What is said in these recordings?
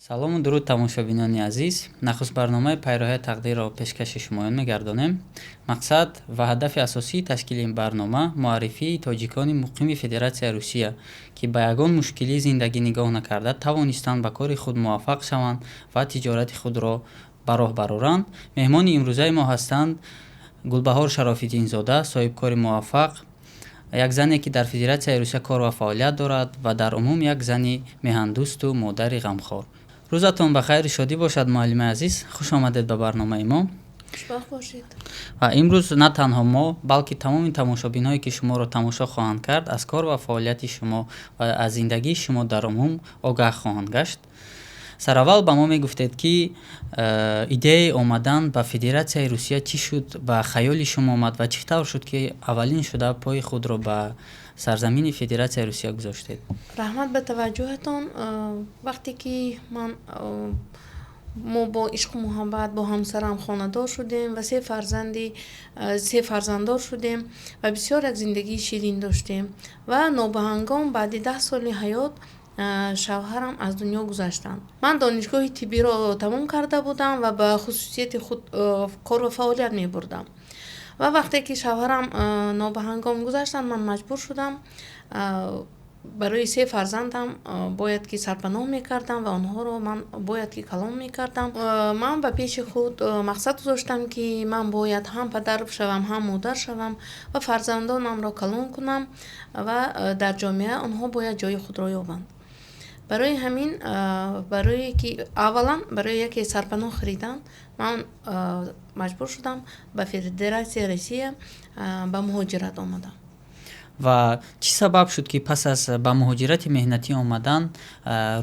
Салому дуруд, тамошобинони азиз. Нахуст барномаи «Пайроҳаи тақдирро» пешкаши шумоён мегардонем. Мақсад ва ҳадафи асосии ташкили ин барнома муаррифии тоҷикони муқими Федератсияи Русия, ки ба ягон мушкилии зиндагӣ нигоҳ накарда, тавонистанд ба кори худ муваффақ шаванд ва тиҷорати худро ба роҳ бароранд. Меҳмони имрӯзаи мо ҳастанд Гулбаҳор Шарофиддинзода, соҳибкори муваффақ, як зане, ки дар Федератсияи Русия кор ва фаъолият дорад ва дар умум як зани меҳандӯсту модари ғамхор. Рӯзатон ба хайру шодӣ бошад, муаллими азиз. Хуш омадед ба барномаи мо. Хушбахт бошед. Ва имрӯз на танҳо мо, балки тамоми тамошобинҳое, ки шуморо тамошо хоҳанд кард, аз кор ва фаъолияти шумо ва аз зиндагии шумо дар умум огаҳ хоҳанд гашт. Сараввал ба мо мегуфтед, ки идеяи омадан ба Федератсияи Русия чӣ шуд, ба хаёли шумо омад ва чӣ тавр шуд, ки аввалин шуда пои худро ба сарзамини Федератсияи Русия гузоштед? Раҳмат ба таваҷҷӯҳатон. Вақте ки ман мо бо ишқу муҳаббат бо ҳамсарам хонадор шудем ва се фарзанддор шудем ва бисёр як зиндагии ширин доштем ва нобаҳангом баъди 10 соли ҳаёт шавҳарам аз дунё гузаштанд. Ман донишгоҳи тиббиро тамом карда будам ва ба хусусияти худ кор ва фаъолият мебурдам. Ва вақте ки шавҳарам нобаҳангом гузаштанд, ман маҷбур шудам, барои се фарзандам бояд ки сарпаноҳ мекардам ва онҳоро ман бояд ки калон мекардам. Ман ба пеши худ мақсад гузоштам, ки ман бояд ҳам падар шавам, ҳам модар шавам ва фарзандонамро калон кунам ва дар ҷомеа онҳо бояд ҷои худро ёбанд. Барои ҳамин, барое ки аввалан барои яке сарпаноҳ харидан, ман маҷбур шудам, ба Федератсияи Россия ба муҳоҷират омадам. Ва чӣ сабаб шуд, ки пас аз ба муҳоҷирати меҳнатӣ омадан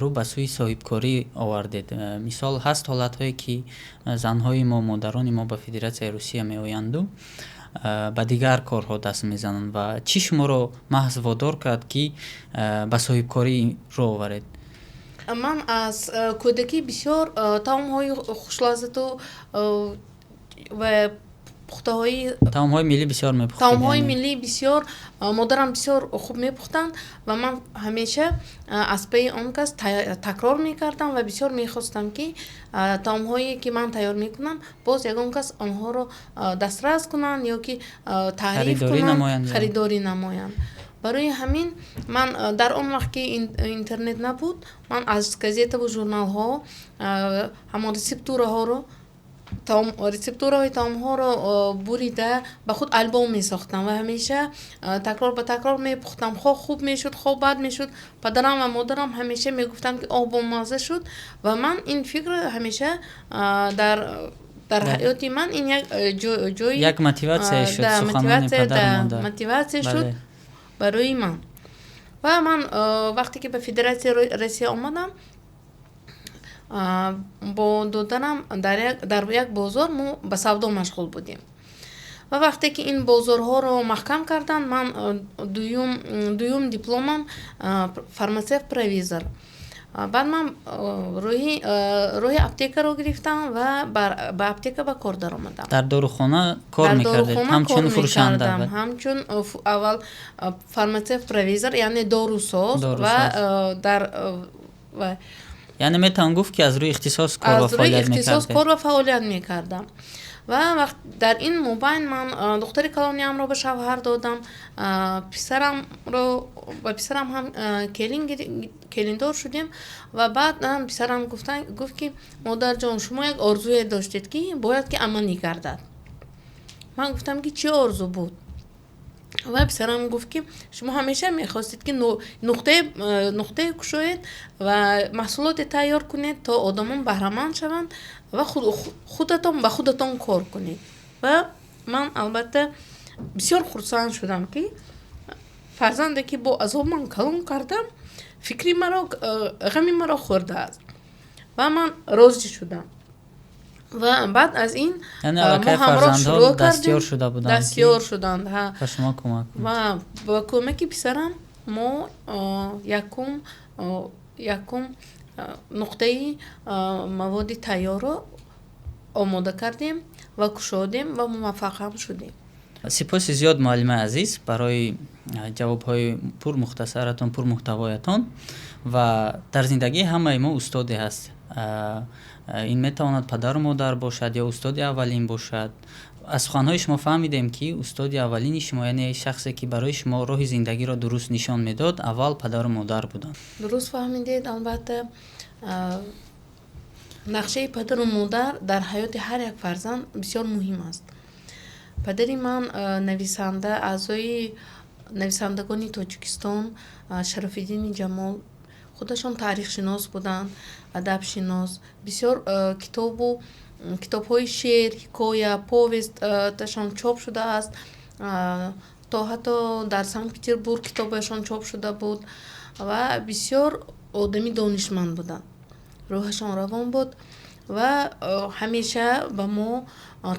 рӯ ба сӯи соҳибкорӣ овардед? Мисол, ҳаст ҳолатҳое, ки занҳои мо, модарони мо ба Федератсияи Русия меоянду ба дигар корҳо даст мезананд. Ва чӣ шуморо маҳз водор кард, ки ба соҳибкорӣ рӯ оваред? Ман аз кӯдакӣ бисёр таомҳои хушлаззату ва пухтаҳои Таомҳои миллӣ бисёр мепухтед? Таомҳои миллӣ бисёр модарам бисёр хуб мепухтанд ва ман ҳамеша аз паи он кас такрор мекардам ва бисёр мехостам, ки таомҳое, ки ман тайёр мекунам, боз ягон кас онҳоро дастрас кунанд ё ки таъриф кунанд, харидорӣ намоянд. Барои ҳамин ман дар он вақт, ки интернет набуд, ман аз газетаву журналҳо ҳамон рецептураҳои таомҳоро бурида, ба худ албом месохтам ва ҳамеша такрор ба такрор мепухтам. Хоҳ хуб мешуд, хоҳ бад мешуд, падарам ва модарам ҳамеша мегуфтанд, ки оҳ, бомазза шуд. Ва ман ин фикр ҳамеша дар ҳаёти ман ин як ҷои Як мотиватсия шуд. Мотиватсия шуд барои ман. Ва ман вақте ки ба Федератсияи Россия омадам, бо додарам дар як бозор мо ба савдо машғул будем. Ва вақте ки ин бозорҳоро маҳкам карданд, ман дуюм дипломам фармацевт провизор. Баъд ман роҳи аптекаро гирифтам ва ба аптека ба кор даромадам. Дар дорухона кор мекардед ҳамчун фурӯшанда? Ҳамчун аввал фармацевт провизор, яъне дорусоз ва дар Яъне метавон гуфт, ки аз рӯи ихтисос кор ва фаъолият ихтисос кор ва фаъолият мекардам. Ва вақт дар ин мобайн ман духтари калониамро ба шавҳар додам, писарамро ба писарам ҳам келиндор шудем. Ва баъд писарам гуфт, ки модарҷон, шумо як орзуе доштед, ки бояд ки амалӣ гардад. Ман гуфтам, ки чӣ орзу буд? Ва писарам гуфт, ки шумо ҳамеша мехостед, ки нуқтае кушоед ва маҳсулоте тайёр кунед, то одамон баҳраманд шаванд ва худатон ба худатон кор кунед. Ва ман албатта бисёр хурсанд шудам, ки фарзанде, ки бо азоб ман калон кардам, фикри маро, ғами маро хӯрдааст ва ман розӣ шудам. Ва баъд аз ин Яъне аллакай фарзандҳо дастёр шуда буданд. Дастёр шуданд. Ба шумо кӯмак. Ва ба кӯмаки писарам мо якум нуқтаи маводи тайёрро омода кардем ва кушодем ва муваффақ ҳам шудем. Сипоси зиёд, муаллимаи азиз, барои ҷавобҳои пурмухтасаратон, пурмуҳтавоятон. Ва дар зиндагии ҳамаи мо устоде ҳаст. Ин метавонад падару модар бошад ё устоди аввалин бошад. Аз суханҳои шумо фаҳмидем, ки устоди аввалини шумо, яъне шахсе, ки барои шумо роҳи зиндагиро дуруст нишон медод, аввал падару модар буданд. Дуруст фаҳмидед, албатта, нақшаи падару модар дар ҳаёти ҳар як фарзанд бисёр муҳим аст. Падари ман нависанда, аъзои нависандагони Тоҷикистон Шарафиддини Ҷамол, худашон таърихшинос буданд, адабшинос, бисёр китобу китобҳои шеър, ҳикоя, повесташон чоп шудааст, то ҳатто дар Санкт Петербург китобашон чоп шуда буд ва бисёр одами донишманд буданд, рӯҳашон равон буд ва ҳамеша ба мо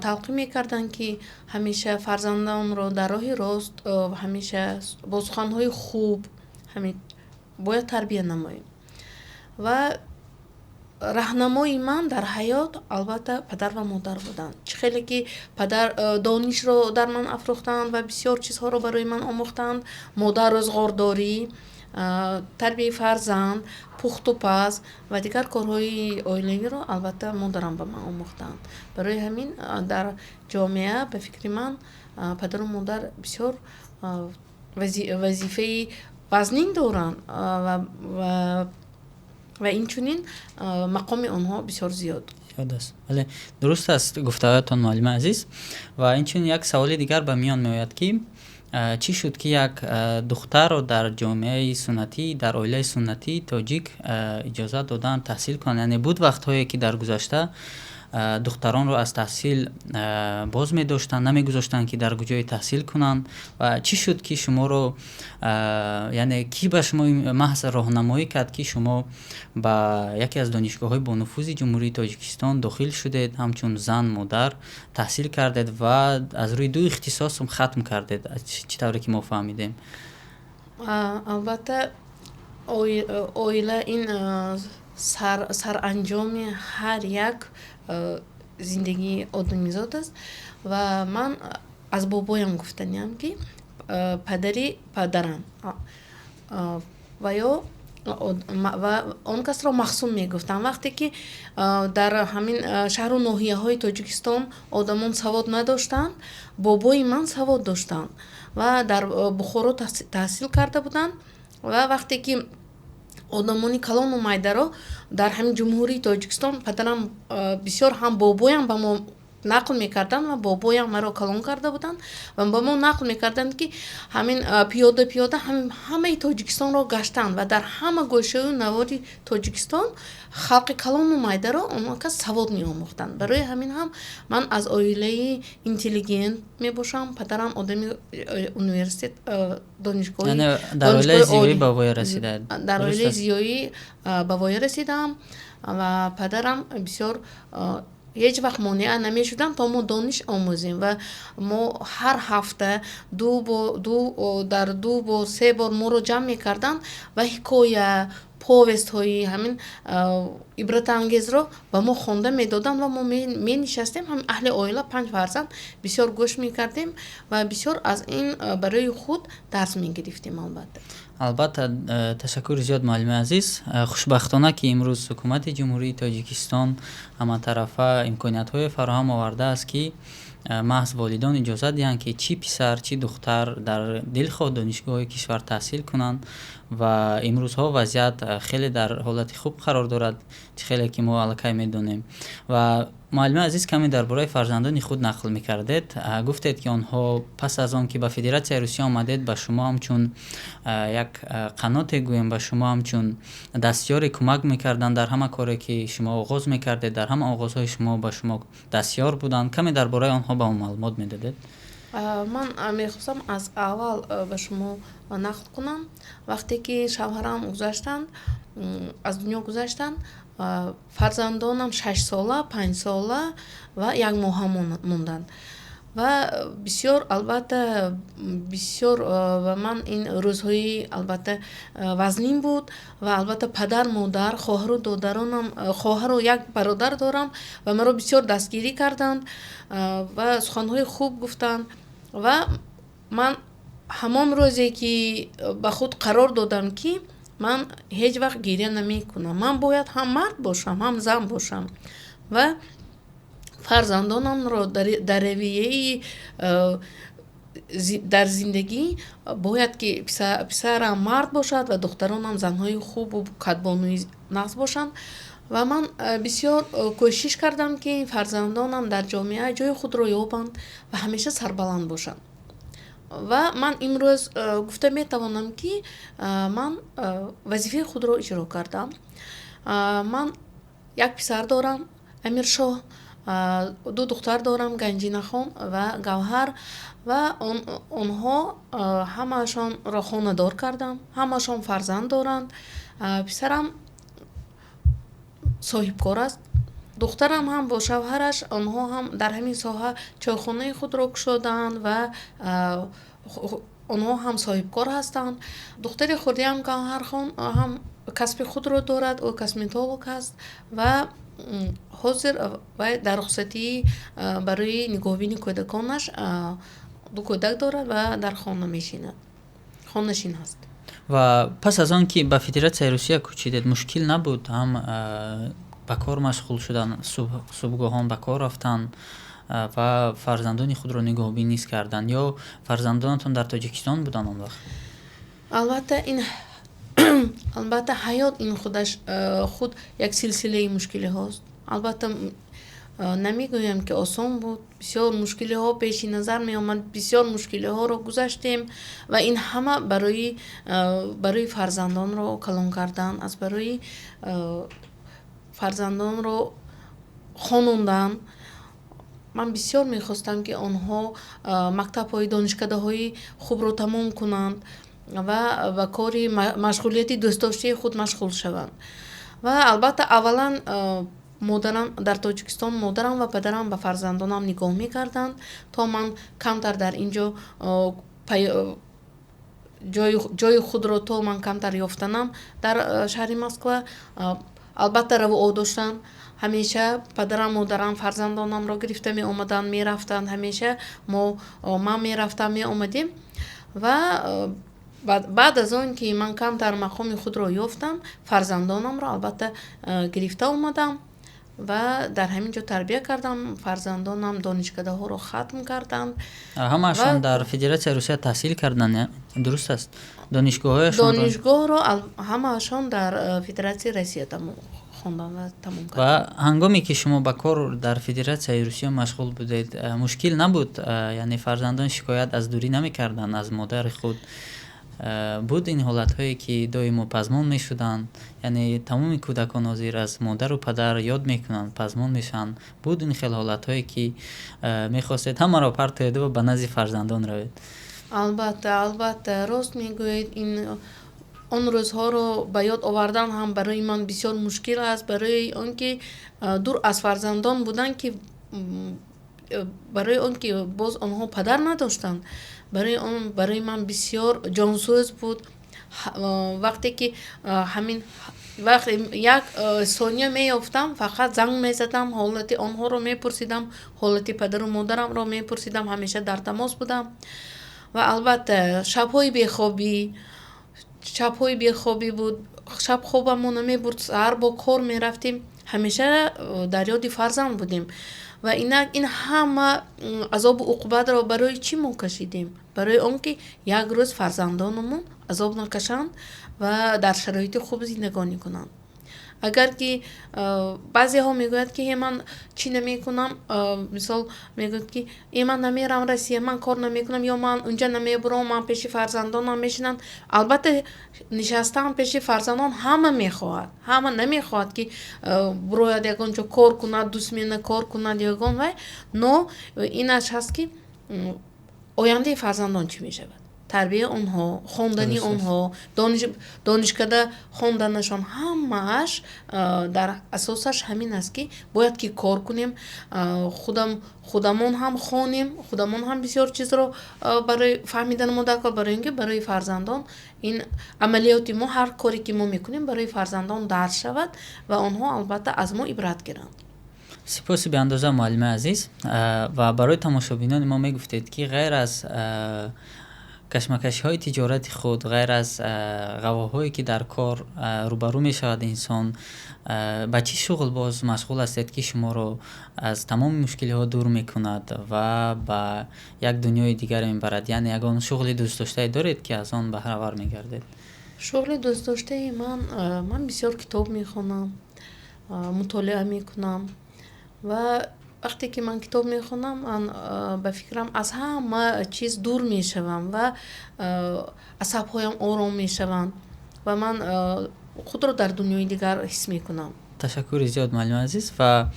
талқин мекарданд, ки ҳамеша фарзандонро дар роҳи рост, ҳамеша бо суханҳои хуб бояд тарбия намоем. Ва раҳнамои ман дар ҳаёт, албатта, падар ва модар буданд. Чӣ хеле ки падар донишро дар ман афрӯхтанд ва бисёр чизҳоро барои ман омӯхтанд, модар рӯзғордорӣ, тарбияи фарзанд, пухту паз ва дигар корҳои оилавиро, албатта, модарам ба ман омӯхтанд. Барои ҳамин дар ҷомеа, ба фикри ман, падару модар бисёр вазифаи вазнин доранд ва инчунин мақоми онҳо бисёр зиёд. Зиёд аст, бале, дуруст аст гуфтаҳоятон, муаллими азиз. Ва инчунин як саволи дигар ба миён меояд, ки чӣ шуд, ки як духтарро дар ҷомеаи суннатӣ, дар оилаи суннатии тоҷик иҷозат доданд таҳсил кунанд? Яъне буд вақтҳое, ки дар гузашта духтаронро аз таҳсил боз медоштанд, намегузоштанд, ки дар куҷое таҳсил кунанд. Ва чӣ шуд, ки шуморо, яъне кӣ ба шумо маҳз роҳнамоӣ кард, ки шумо ба яке аз донишгоҳҳои бонуфузи Ҷумҳурии Тоҷикистон дохил шудед, ҳамчун зан, модар таҳсил кардед ва аз рӯи ду ихтисос хатм кардед, чӣ тавре ки мо фаҳмидем? Албатта, оила ин саранҷоми ҳар як зиндагии одамизод аст. Ва ман аз бобоям гуфтаниам, ки падари падарам ва ё ва он касро Махсум мегуфтам. Вақте ки дар ҳамин шаҳру ноҳияҳои Тоҷикистон одамон савод надоштанд, бобои ман савод доштанд ва дар Бухоро таҳсил карда буданд. Ва вақте ки одамони калону майдаро дар ҳамин Ҷумҳурии Тоҷикистон, падарам бисёр ҳам бобоям ба мо нақл мекарданд ва бобоям маро калон карда буданд ва ба мо нақл мекарданд, ки ҳамин пиёда пиёда ҳамаи Тоҷикистонро гаштанд ва дар ҳама гӯшаю навори Тоҷикистон халқи калону майдаро он кас савод меомӯхтанд. Барои ҳамин ҳам ман аз оилаи интеллигент мебошам. Падарам одами университет, донишгоҳи Дар оилаи зиёӣ ба воя расидаед. Дар оилаи зиёӣ ба воя расидаам ва падарам бисёр ҳеҷ вақт монеа намешуданд, то мо дониш омӯзем. Ва мо ҳар ҳафта ду дар ду бор, се бор моро ҷамъ мекарданд ва ҳикоя, повестҳои ҳамин ибратангезро ба мо хонда медоданд ва мо менишастем, ҳамин аҳли оила, панҷ фарзанд, бисёр гӯш мекардем ва бисёр аз ин барои худ дарс мегирифтем, албатта. Албатта, ташаккури зиёд, муаллими азиз. Хушбахтона, ки имрӯз ҳукумати Ҷумҳурии Тоҷикистон ҳаматарафа имкониятҳое фароҳам овардааст, ки маҳз волидон иҷозат диҳанд, ки чӣ писар, чӣ духтар дар дилхоҳ донишгоҳи кишвар таҳсил кунанд. Ва имрӯзҳо вазъият хеле дар ҳолати хуб қарор дорад, чӣ хеле ки мо аллакай медонем. Ва, муаллими азиз, каме дар бораи фарзандони худ нақл мекардед. Гуфтед, ки онҳо пас аз он ки ба Федератсияи Русия омадед, ба шумо ҳамчун як қаноте гӯем, ба шумо ҳамчун дастёре кӯмак мекарданд дар ҳама коре, ки шумо оғоз мекардед, дар ҳама оғозҳои шумо ба шумо дастёр буданд. Каме дар бораи онҳо ба мо маълумот медодед. Ман мехостам аз аввал ба шумо нақл кунам. Вақте ки шавҳарам гузаштанд, аз дунё гузаштанд, фарзандонам 6-сола, 5-сола ва 1 моҳа монданд. Ва бисёр, албатта, бисёр ба ман ин рӯзҳои, албатта, вазнин буд. Ва, албатта, падар, модар, хоҳару додаронам, хоҳару як бародар дорам, ва маро бисёр дастгирӣ карданд ва суханҳои хуб гуфтанд. Ва ман ҳамон рӯзе ки ба худ қарор додам, ки Ман ҳеҷ вақт гиря намекунам. Ман бояд ҳам мард бошам, ҳам зан бошам ва фарзандонамро дар равияи дар зиндагӣ бояд ки писарам мард бошад ва духтаронам занҳои хубу кадбонуи нағз бошанд. Ва ман бисёр кӯшиш кардам, ки фарзандонам дар ҷомеа ҷои худро ёбанд ва ҳамеша сарбаланд бошанд. Ва ман имрӯз гуфта метавонам, ки ман вазифаи худро иҷро кардам. Ман як писар дорам, Амиршоҳ, ду духтар дорам, Ганҷинахон ва Гавҳар, ва онҳо ҳамаашонро хонадор кардам, ҳамаашон фарзанд доранд. Писарам соҳибкор аст, духтарам ҳам бо шавҳараш, онҳо ҳам дар ҳамин соҳа чойхонаи худро кушодаанд ва онҳо ҳам соҳибкор ҳастанд. Духтари хурдиам Гавҳархон ҳам касби худро дорад, ӯ косметолог аст ва ҳозир вай дар рухсатии барои нигоҳбини кӯдаконаш, ду кӯдак дорад ва дар хона мешинад, хонашин ҳаст. Ва пас аз он ки ба Федератсияи Русия кӯчидед, мушкил набуд ҳам ба кор машғул шудан, субҳгоҳон ба кор рафтан ва фарзандони худро нигоҳбин низ кардан, ё фарзандонатон дар Тоҷикистон буданд он вақт? Албатта, ин албатта ҳаёт ин худаш худ як силсилаи мушкилиҳост. Албатта, намегӯям, ки осон буд. Бисёр мушкилиҳо пеши назар меомад, бисёр мушкилиҳоро гузаштем ва ин ҳама барои фарзандонро калон кардан, аз барои фарзандонро хонондан. Ман бисёр мехостам, ки онҳо мактабҳои, донишкадаҳои хубро тамом кунанд ва ба кори машғулияти дӯстдоштаи худ машғул шаванд. Ва албатта, аввалан модарам дар Тоҷикистон, модарам ва падарам ба фарзандонам нигоҳ мекарданд, то ман камтар дар ин ҷо ҷои худро то ман камтар ёфтанам дар шаҳри Москва. Албатта, равуо доштанд ҳамеша. Падарам, модарам фарзандонамро гирифта меомаданд, мерафтанд. Ҳамеша мо, ман мерафтам, меомадем. Ва баъд аз он ки ман камтар мақоми худро ёфтам, фарзандонамро албатта гирифта омадам ва дар ҳамин ҷо тарбия кардам. Фарзандонам донишкадаҳоро хатм карданд. Ҳамаашон дар Федератсияи Русия таҳсил карданд, дуруст аст? Донишгоҳҳояшонро? Донишгоҳро ҳамаашон дар Федератсияи Россия хондан ва тамом Ва карданд. ҳангоме ки шумо ба кор дар Федератсияи Русия машғул будед, мушкил набуд, яъне фарзандон шикоят аз дурӣ намекарданд аз модари худ? Буд ин ҳолатҳое, ки доимо пазмон мешуданд, яъне тамоми кӯдакон ҳозир аз модару падар ёд мекунанд, пазмон мешаванд? Буд ин хел ҳолатҳое, ки мехостед ҳамаро партоеду ба назди фарзандон равед? Албатта, албатта, рост мегӯед. Ин он рӯзҳоро ба ёд овардан ҳам барои ман бисёр мушкил аст, барои он ки дур аз фарзандон будан, ки барои он ки боз онҳо падар надоштанд, барои он барои ман бисёр ҷонсӯз буд. Вақте ки ҳамин вақт як сония меёфтам, фақат занг мезадам, ҳолати онҳоро мепурсидам, ҳолати падару модарамро мепурсидам, ҳамеша дар тамос будам. Ва албатта, шабҳои бехобӣ буд, шаб хобамон намебурд, саҳар бо кор мерафтем, ҳамеша дар ёди фарзанд будем. Ва инак ин ҳама азобу уқубатро барои чӣ мо кашидем? Барои он ки як рӯз фарзандонамон азоб накашанд ва дар шароити хуб зиндагонӣ кунанд. Агар ки баъзеҳо мегӯянд, ки е, ман чӣ намекунам, мисол, мегӯяд, ки е, ман намерам Россия, ман кор намекунам ё ман унҷа намебурам, ман пеши фарзандонам мешинам. Албатта, нишастан пеши фарзандон ҳама мехоҳад, ҳама намехоҳад, ки бурояд, ягон ҷо кор кунад, ду смена кор кунад ягон вай. Но инаш ҳаст, ки ояндаи фарзандон чӣ мешавад, тарбияи онҳо, хондани онҳо, донишкада хонданашон, ҳамааш дар асосаш ҳамин аст, ки бояд ки кор кунем, худам худамон ҳам хонем, худамон ҳам бисёр чизро барои фаҳмидани мо даркор, барои ин ки барои фарзандон ин амалиёти мо, ҳар коре ки мо мекунем, барои фарзандон дарс шавад ва онҳо албатта аз мо ибрат гиранд. Сипоси беандоза, муаллимаи азиз. Ва барои тамошобинони мо мегуфтед, ки ғайр аз Кашмакашиҳои тиҷорати худ, ғайр аз ғавоҳое, ки дар кор рӯбарӯ мешавад инсон, ба чӣ шуғл боз машғул ҳастед, ки шуморо аз тамоми мушкилиҳо дур мекунад ва ба як дунёи дигар мебарад? Яъне ягон шуғли дӯстдоштае доред, ки аз он баҳравар мегардед? Шуғли дӯстдоштаи ман, ман бисёр китоб мехонам, мутолиа мекунам ва вақте ки ман китоб мехонам, ман, ба фикрам, аз ҳама чиз дур мешавам ва асабҳоям ором мешаванд ва ман худро дар дунёи дигар ҳис мекунам. Ташаккури зиёд, муаллими азиз. Ва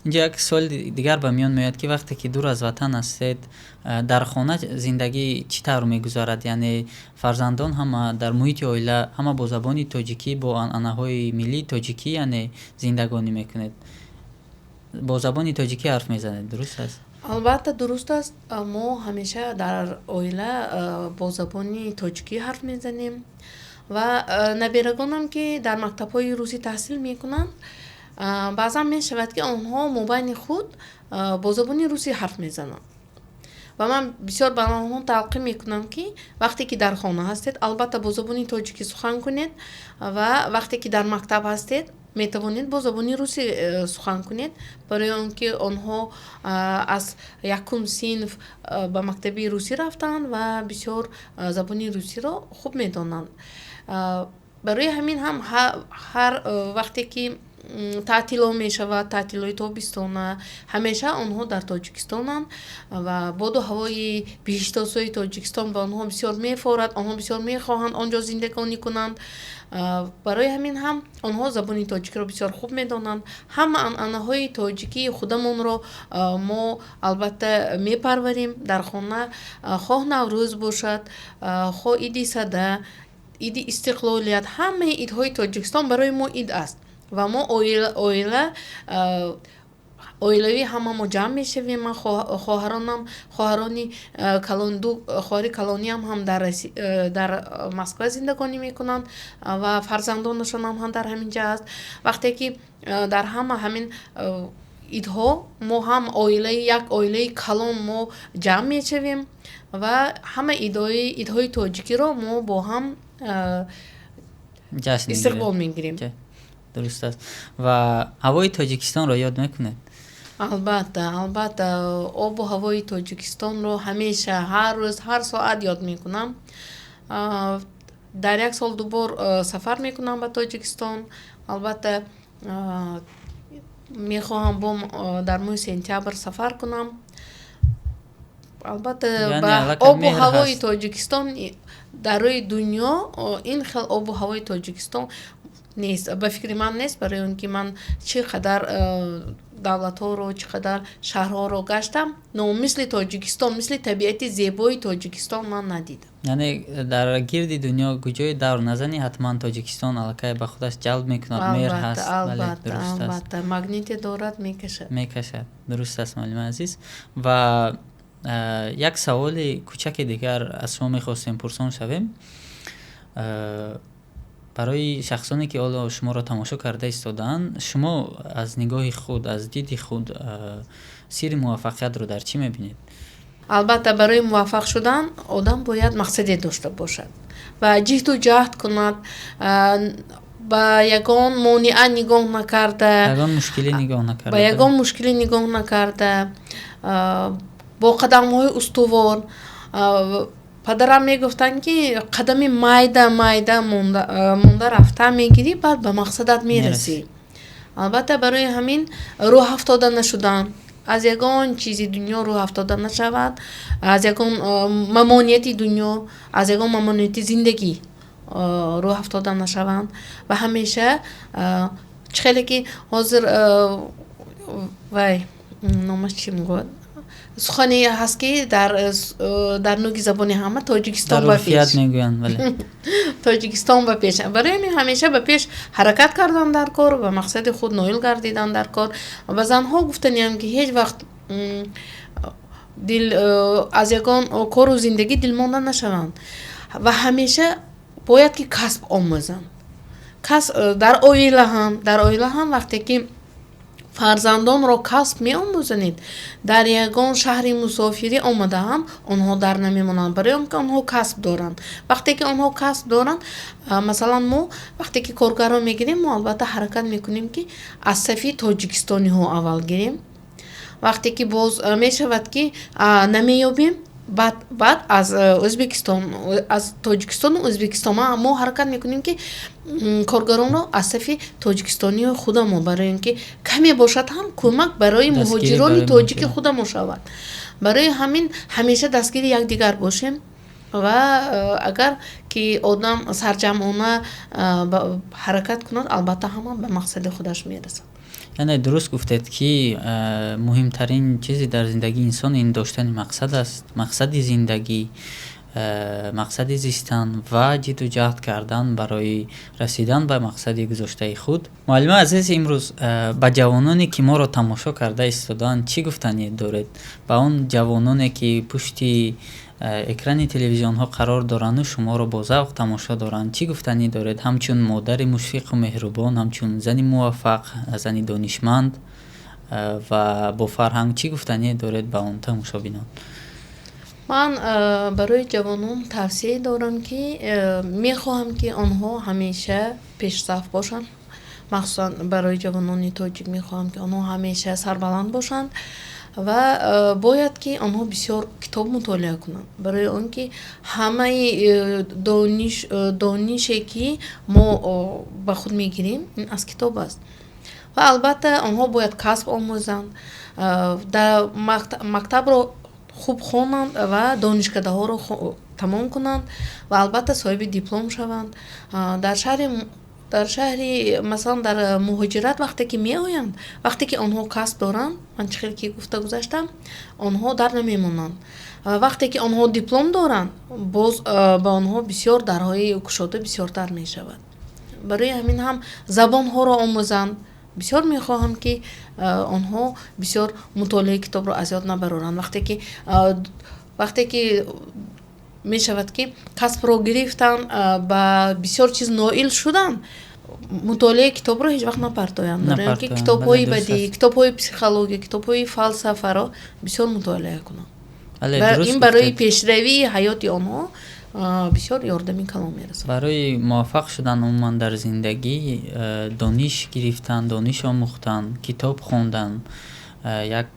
инҷо як суоли дигар ба миён меояд, ки вақте ки дур аз ватан ҳастед, дар хона зиндагӣ чӣ тавр мегузарад? Яъне фарзандон ҳама дар муҳити оила ҳама бо забони тоҷикӣ, бо анъанаҳои миллии тоҷикӣ, яъне зиндагонӣ мекунед, бо забони тоҷикӣ ҳарф мезанед, дуруст аст? Албатта, дуруст аст. Мо ҳамеша дар оила бо забони тоҷикӣ ҳарф мезанем ва наберагонам, ки дар мактабҳои русӣ таҳсил мекунанд, баъзан мешавад, ки онҳо мобайни худ бо забони русӣ ҳарф мезананд ва ман бисёр ба онҳо талқин мекунам, ки вақте ки дар хона ҳастед, албатта, бо забони тоҷикӣ сухан кунед ва вақте ки дар мактаб ҳастед, метавонед бо забони русӣ сухан кунед, барои он ки онҳо аз якум синф ба мактаби русӣ рафтанд ва бисёр забони русиро хуб медонанд. Барои ҳамин ҳам ҳар вақте ки таътило мешавад, таътилои тобистона, ҳамеша онҳо дар Тоҷикистонанд ва боду ҳавои биҳиштосои Тоҷикистон ба онҳо бисёр мефорад. Онҳо бисёр мехоҳанд он ҷо зиндагонӣ кунанд. Барои ҳамин ҳам онҳо забони тоҷикиро бисёр хуб медонанд. Ҳама анъанаҳои тоҷикии худамонро мо, албатта, мепарварем дар хона, хоҳ Наврӯз бошад, хоҳ Иди Сада, Иди Истиқлолият. Ҳамаи идҳои Тоҷикистон барои мо ид аст ва мо оила оилавӣ ҳама мо ҷамъ мешавем. Ман, хоҳаронам, хоҳарони калон, ду хоҳари калониам ҳам дар Москва зиндагонӣ мекунанд ва фарзандонашон ҳам дар ҳамин ҷа аст. Вақте ки дар ҳама ҳамин идҳо мо ҳам оилаи, як оилаи калон мо ҷамъ мешавем ва ҳама идҳои тоҷикиро мо бо ҳам истиқбол мегирем. Дуруст аст. Ва ҳавои Тоҷикистонро ёд мекунед? Албатта, албатта, обу ҳавои Тоҷикистонро ҳамеша, ҳар рӯз, ҳар соат ёд мекунам. Дар як сол ду бор сафар мекунам ба Тоҷикистон. Албатта, мехоҳам бо дар моҳи сентябр сафар кунам. Албатта, ба обу ҳавои Тоҷикистон дар рӯи дунё ин хел обу ҳавои Тоҷикистон нест, ба фикри ман, нест, барои он ки ман чӣ қадар давлатҳоро, чӣ қадар шаҳрҳоро гаштам, но мисли Тоҷикистон, мисли табиати зебои Тоҷикистон ман надидам. Яъне дар гирди дунё куҷои давр назанӣ, ҳатман Тоҷикистон аллакай ба худаш ҷалб мекунад, меҳр ҳаст. Албатта, магните дорад, мекашад. Мекашад, дуруст аст, муаллими азиз. Ва як саволи кӯчаки дигар аз шумо мехостем пурсон шавем. Барои шахсоне, ки ҳоло шуморо тамошо карда истодаанд, шумо аз нигоҳи худ, аз диди худ, сирри муваффақиятро дар чӣ мебинед? Албатта, барои муваффақ шудан одам бояд мақсаде дошта бошад ва ҷиҳду ҷаҳд кунад, ба ягон монеа нигоҳ накарда, ягон мушкилӣ нигоҳ накарда, ба ягон мушкилӣ нигоҳ накарда, бо қадамҳои устувор. Падарам мегуфтанд, ки қадами майда майда монда рафта мегирӣ, баъд ба мақсадат мерасӣ. Албатта, барои ҳамин рӯҳ афтода нашудан, аз ягон чизи дунё рӯҳ афтода нашавад, аз ягон мамонияти дунё, аз ягон мамонияти зиндагӣ рӯҳ афтода нашаванд ва ҳамеша чӣ хеле ки ҳозир вай номаш чӣ мегӯяд, сухане ҳаст, ки дар нуги забони ҳама: «Тоҷикистон ба пеш». Мегӯянд, бале. «Тоҷикистон ба пеш». Барои ҳамин ҳамеша ба пеш ҳаракат кардан дар кор, ба мақсади худ ноил гардидан дар кор. Ба занҳо гуфтаниам, ки ҳеҷ вақт дил аз ягон кору зиндагӣ дилмонда нашаванд ва ҳамеша бояд ки касб омӯзанд. Кас дар оила ҳам вақте ки Фарзандонро касб меомӯзонед, дар ягон шаҳри мусофирӣ омада ҳам онҳо дар намемонанд, барои он ки онҳо касб доранд. Вақте ки онҳо касб доранд, масалан, мо вақте ки коргарро мегирем, мо албатта ҳаракат мекунем, ки аз сафи тоҷикистониҳо аввал гирем. Вақте ки боз мешавад, ки намеёбем, баъд аз Ӯзбекистон, аз Тоҷикистону Ӯзбекистон. Мо ҳаракат мекунем, ки коргаронро аз сафи тоҷикистониҳои худамо, барои он ки каме бошад ҳам кӯмак барои муҳоҷирони тоҷики худамо шавад. Барои ҳамин ҳамеша дастгири якдигар бошем ва агар ки одам сарҷамъона ҳаракат кунад, албатта ҳама ба мақсади худаш мерасад. Яъне дуруст гуфтед, ки муҳимтарин чизе дар зиндагии инсон ин доштани мақсад аст, мақсади зиндагӣ, мақсади зистан ва ҷидду ҷаҳд кардан барои расидан ба мақсади гузоштаи худ. Муаллима азиз, имрӯз ба ҷавононе, ки моро тамошо карда истодаанд, чӣ гуфтанӣ доред? Ба он ҷавононе, ки пушти экрани телевизионҳо қарор доранду шуморо бо завқ тамошо доранд, чӣ гуфтанӣ доред? Ҳамчун модари мушфиқу меҳрубон, ҳамчун зани муваффақ, зани донишманд ва бофарҳанг, чӣ гуфтанӣ доред ба он тамошобинон? Ман барои ҷавонон тавсия дорам, ки мехоҳам, ки онҳо ҳамеша пешсаф бошанд. Махсусан барои ҷавонони тоҷик мехоҳам, ки онҳо ҳамеша сарбаланд бошанд ва бояд, ки онҳо бисёр китоб мутолиа кунанд, барои он ки ҳамаи донише, ки мо ба худ мегирем, ин аз китоб аст. Ва албатта онҳо бояд касб омӯзанд, дар мактабро хуб хонанд ва донишкадаҳоро тамом кунанд ва албатта соҳиби диплом шаванд. Дар шаҳри, масалан, дар муҳоҷират вақте ки меоянд, вақте ки онҳо касб доранд, ман чӣ хел ки гуфта гузаштам, онҳо дар намемонанд. Вақте ки онҳо диплом доранд, боз ба онҳо бисёр дарҳои кушода бисёртар мешавад. Барои ҳамин ҳам забонҳоро омӯзанд. Бисёр мехоҳам, ки онҳо бисёр мутолиаи китобро аз ёд набароранд. Вақте ки мешавад, ки касбро гирифтан, ба бисёр чиз ноил шудан, мутолиаи китобро ҳеҷ вақт напартоянд, барои он ки китобҳои бадиӣ, китобҳои психология, китобҳои фалсафаро бисёр мутолиа кунанд. Ин барои пешравии ҳаёти онҳо бисёр ёрдами калон мерасонад. Барои муваффақ шудан умуман дар зиндагӣ, дониш гирифтан, дониш омӯхтан, китоб хондан як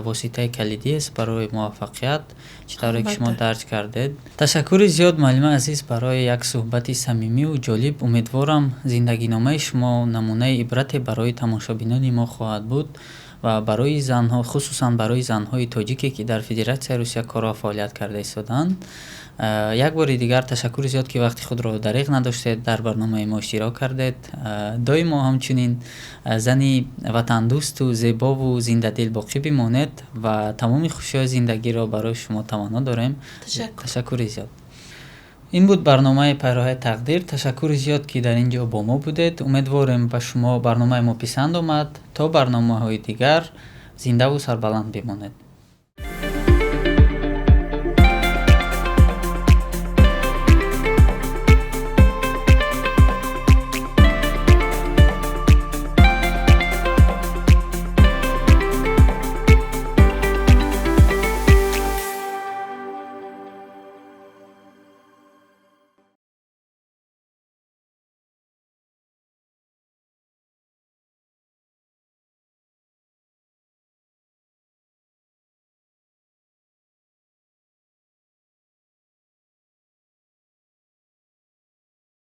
воситаи калидӣ аст барои муваффақият, чӣ тавре ки шумо дарҷ кардед. Ташаккури зиёд, муаллима азиз, барои як суҳбати самимиву ҷолиб. Умедворам, зиндагиномаи шумо намунаи ибрате барои тамошобинони мо хоҳад буд ва барои занҳо, хусусан барои занҳои тоҷике, ки дар Федератсияи Русия кору фаъолият карда истодаанд. Як бори дигар ташаккури зиёд, ки вақти худро дариғ надоштед, дар барномаи мо иштирок кардед. Доимо ҳамчунин зани ватандӯсту зебову зиндадил боқӣ бимонед ва тамоми хушиҳои зиндагиро барои шумо таманно дорем. Ташаккури зиёд. Ин буд барномаи «Пайроҳаи тақдир». Ташаккури зиёд, ки дар ин ҷо бо мо будед. Умедворем, ба шумо барномаи мо писанд омад. То барномаҳои дигар зиндаву сарбаланд бимонед.